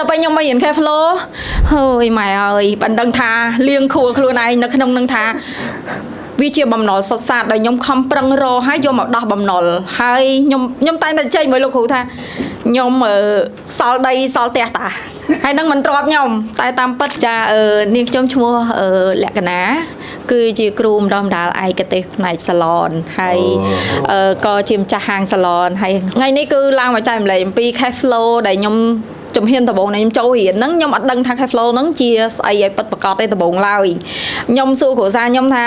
ដល់ពេលខ្ញុំមករៀន cash flow ហើយម៉ែអើយបានដឹងថាលៀងខួរខ្លួនឯងនៅក្នុងនឹងថាវាជាបំណុលសុទ្ធសាធដែលខ្ញុំខំប្រឹងរកហើយយកមកដោះបំណុលហើយខ្ញុំតែងតែចេញមួយលោកគ្រូថាខ្ញុំសល់ដីសល់ផ្ទះតាហើយនឹងមិនទ្របខ្ញុំតែតាមពិតចានាងខ្ញុំឈ្មោះលក្ខណាគឺជាគ្រូម្ដងម្ដាលឯកទេសផ្នែកសាឡនហើយក៏ជាម្ចាស់ហាងសាឡនហើយថ្ងៃនេះគឺឡើងមកចែករំលែកអំពី cash flow ដែលខ្ញុំជំហានដំបូងដែលខ្ញុំចូលរៀនហ្នឹងខ្ញុំអត់ដឹងថា cash flow ហ្នឹងជាស្អីឲ្យពិតប្រាកដទេដំបូងឡើយខ្ញុំសួរគ្រួសារខ្ញុំថា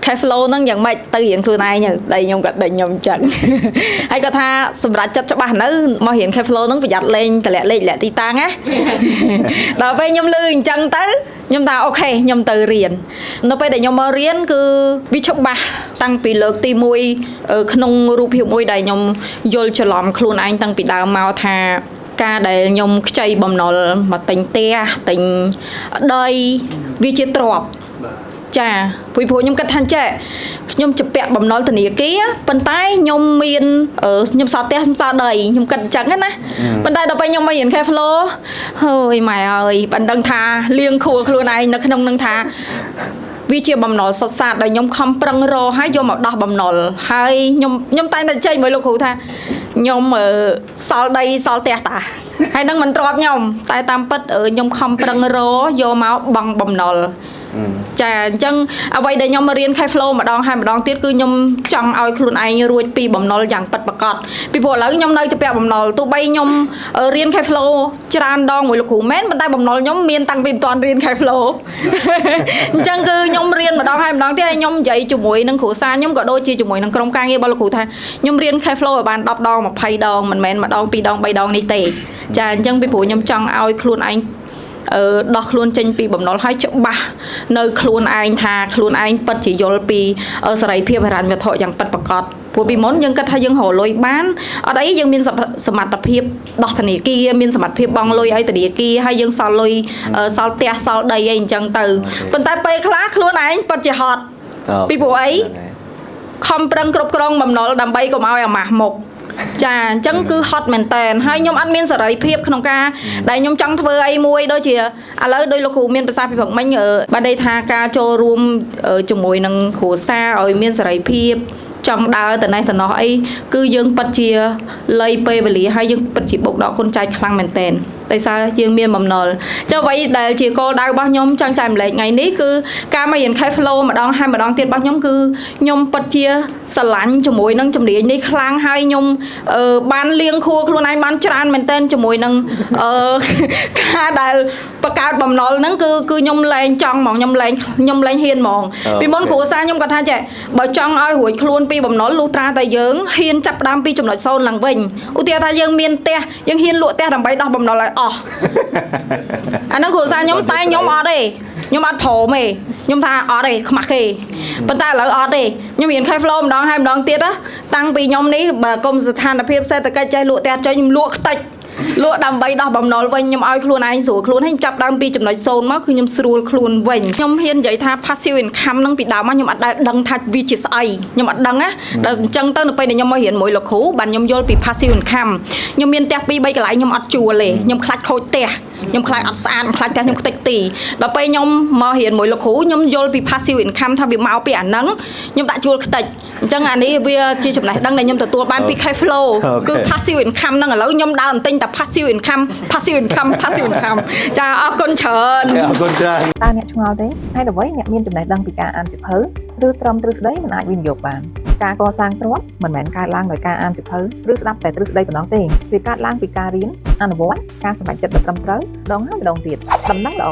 cash flow ហ្នឹងយ៉ាងម៉េចទៅរៀនខ្លួនឯងទៅដៃខ្ញុំក៏ដេញខ្ញុំអញ្ចឹង ហើយគាត់ថាសម្រាប់ចិត្តច្បាស់នៅមករៀន cash flow ហ្នឹងប្រយ័ត្នលេងតម្លាក់លេខតម្លាក់ទីតាំងណា ដល់ពេលខ្ញុំលឺអញ្ចឹងទៅខ្ញុំថាOK ខ្ញុំទៅរៀននៅពេលដែលខ្ញុំមករៀនគឺវាច្បាស់តាំងពីលើកទី1ក្នុងរូបភាពមួយដែលខ្ញុំយល់ច្រឡំខ្លួនឯងតាំងពីដើមមកថាការដែលខ្ញុំខ្ចីបំណុលមកទិញផ្ទះទិញដីវាជាទ្រព្យ ចាព្រោះខ្ញុំគិតថាចេះខ្ញុំជពាក់បំណុលធនាគារប៉ុន្តែខ្ញុំមានខ្ញុំសល់ផ្ទះខ្ញុំសល់ដីខ្ញុំគិតអញ្ចឹងណាប៉ុន្តែដល់ពេលខ្ញុំមករៀន cash flow ហើយម៉ែអើយបានដឹងថាលៀងខួរខ្លួនឯងនៅក្នុងនឹងថាវាជាបំណុលសុទ្ធសាធដែលខ្ញុំខំប្រឹងរកហើយយកមកដោះបំណុលហើយខ្ញុំតែងតែចេញមួយលោកគ្រូថាខ្ញុំសល់ដីសល់ផ្ទះតាហើយនឹងមិនទ្របខ្ញុំតែតាមពិតខ្ញុំខំប្រឹងរកយកមកបង់បំណុល ចាអញ្ចឹងអ្វីដែលខ្ញុំមករៀន cash flow ម្ដងហើយម្ដងទៀតគឺខ្ញុំចង់ឲ្យខ្លួនឯងរួចពីបំណុលយ៉ាងពិតប្រាកដពីព្រោះឥឡូវខ្ញុំនៅជាពាក់បំណុលទោះបីខ្ញុំរៀន cash flow ច្រើនដងមួយលោកគ្រូមែនប៉ុន្តែបំណុលខ្ញុំមានតាំងពីមិនទាន់រៀន cash flow អញ្ចឹងគឺខ្ញុំរៀនម្ដងហើយម្ដងទៀតហើយខ្ញុំនិយាយជាមួយនឹងគ្រួសារខ្ញុំក៏ដូចជាជាមួយនឹងក្រុមការងាររបស់លោកគ្រូថាខ្ញុំរៀន cash flow ឲ្យបាន10ដង20ដងមិនមែនម្ដង2ដង3ដងនេះទេចាអញ្ចឹងពីព្រោះខ្ញុំចង់ឲ្យខ្លួនឯង ដោះខ្លួនចេញពីបំណុលហើយច្បាស់នៅខ្លួនឯងថាខ្លួនឯងពិតជាយល់ពីសេរីភាពហិរញ្ញវត្ថុយ៉ាងពិតប្រាកដព្រោះពីមុនយើងគិតថាយើងរកលុយបានអត់អីយើងមានសមត្ថភាពដោះធនាគារមានសមត្ថភាពបង់លុយឲ្យធនាគារហើយយើងសល់លុយសល់ផ្ទះសល់ដីអីអញ្ចឹងទៅប៉ុន្តែពេលខ្លះខ្លួនឯងពិតជាហត់ ពីព្រោះអី ខំប្រឹងគ្រប់គ្រងបំណុលដើម្បីកុំឲ្យអាម៉ាស់មុខចាអញ្ចឹងគឺហត់មែនតែនហើយខ្ញុំអត់មានសេរីភាពក្នុងការដែលខ្ញុំចង់ធ្វើអីមួយដូចជាឥឡូវដោយលោកគ្រូមានប្រសាសន៍ពីព្រឹកមិញបានន័យថាការចូលរួមជាមួយនឹងគ្រួសារឲ្យមានសេរីភាពចង់ដើរទៅនេះទៅណោះអីគឺយើងពិតជាលៃពេលវេលាហើយយើងពិតជាបុកដកគុណចែកខ្លាំងមែនតែនដោយសារយើងមានបំណុលចុះអ្វីដែលជាគោលដៅរបស់ខ្ញុំចង់ចែករំលែកថ្ងៃនេះគឺការមករៀន cash flow ម្ដងហើយម្ដងទៀតរបស់ខ្ញុំគឺខ្ញុំពិតជាស្រឡាញ់ជាមួយនឹងជំនាញនេះខ្លាំងហើយខ្ញុំបានលៀងខួរខ្លួនឯងបានច្រើនមែនទែនជាមួយនឹងការដែលបង្កើតបំណុលហ្នឹងគឺខ្ញុំលែងចង់ហ្មងខ្ញុំលែងហ៊ានហ្មងពីមុនគ្រួសារខ្ញុំគាត់ថាចេះបើចង់ឲ្យរួចខ្លួនពីបំណុលលុះត្រាតែយើងហ៊ានចាប់ផ្ដើមពីចំណុចសូន្យឡើងវិញឧទាហរណ៍ថាយើងមានផ្ទះយើងហ៊ានលក់ផ្ទះដើម្បីដោះបំណុលឲ្យអស់ អាហ្នឹងគ្រួសារខ្ញុំតែខ្ញុំអត់ទេខ្ញុំអត់ព្រមទេខ្ញុំថាអត់ទេខ្មាស់គេប៉ុន្តែឥឡូវអត់ទេខ្ញុំរៀន cash flow ម្ដងហើយម្ដងទៀតណាតាំងពីខ្ញុំនេះបើគុំស្ថានភាពសេដ្ឋកិច្ចចេះលក់ផ្ទះចេញខ្ញុំលក់ខ្ទេចលក់ដើម្បីដោះបំណុលវិញខ្ញុំឲ្យខ្លួនឯងស្រួលខ្លួនហើយខ្ញុំចាប់ដើមពីចំណុចសូន្យមកគឺខ្ញុំស្រួលខ្លួនវិញខ្ញុំហ៊ាននិយាយថា passive income ហ្នឹងពីដើមមកខ្ញុំអត់ដែលដឹងថាវាជាស្អីខ្ញុំអត់ដឹងណាដល់អញ្ចឹងទៅនៅពេលដែលខ្ញុំមករៀនមួយលោកគ្រូបានខ្ញុំយល់ពី passive income ខ្ញុំមានផ្ទះ2 3កន្លែងខ្ញុំអត់ជួលទេខ្ញុំខ្លាចខូចផ្ទះខ្ញុំខ្លាចអត់ស្អាតខ្ញុំខ្លាចផ្ទះខ្ញុំខ្ទេចទីដល់ពេលខ្ញុំមករៀនមួយលោកគ្រូខ្ញុំយល់ពី passive income ថាវាមកពីអាហ្នឹងខ្ញុំដាក់ជួលខ្ទេចអញ្ចឹងអានេះវាជាចំណេះដឹងដែលខ្ញុំទទួលបានពី cash flow គឺ passive income ហ្នឹងឥឡូវខ្ញុំដើរទិញតែ passive income, passive income, passive income ចាអរគុណច្រើន អរគុណច្រើន តើអ្នកឆ្ងល់ទេហេតុអ្វីអ្នកមានចំណេះដឹងពីការអានសៀវភៅឬត្រឹមទ្រឹស្ដីមិនអាចវិនិយោគបានការកសាងទ្រព្យមិនមែនកើតឡើងដោយការអានសៀវភៅឬស្ដាប់តែទ្រឹស្ដីប៉ុណ្ណោះទេវាកើតឡើងពីការរៀនអនុវត្តការសម្រេចចិត្តដ៏ត្រឹមត្រូវម្ដងហើយម្ដងទៀតដំណឹងល្អ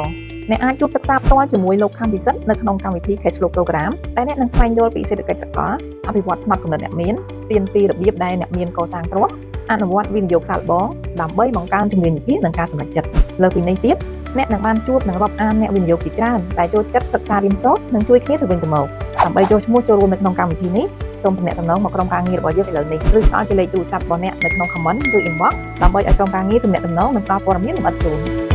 អ្នកអាចជួបសិក្សាផ្ទាល់ជាមួយលោកខំពិសិដ្ឋនៅក្នុងកម្មវិធី Cash Flow Program ដែលអ្នកនឹងស្វែងយល់ពីសេដ្ឋកិច្ចសកលអភិវឌ្ឍផ្នត់គំនិតអ្នកមានរៀនពីរបៀបដែលអ្នកមានកសាងទ្រព្យអនុវត្តវិនិយោគសាកល្បងដើម្បីបង្កើនជំនាញវិភាគនិងការសម្រេចចិត្តលើសពីនេះទៀតអ្នកនឹងបានជួបនឹងរាប់អានអ្នកវិនិយោគជាច្រើនដែលចូលចិត្តសិក្សារៀនសូត្រនិងជួយគ្នាទៅវិញទៅមកដើម្បីចុះឈ្មោះចូលរួមនៅក្នុងកម្មវិធីនេះសូមទំនាក់ទំនងមកក្រុមការងាររបស់យើងឥឡូវនេះឬផ្ដល់ជាលេខទូរស័ព្ទរបស់អ្នកនៅក្នុង comment ឬ inbox ដើម្បីឲ្យក្រុមការងារទំនាក់ទំនងនិងផ្ដល់ព័ត៌មានលម្អិតជូន។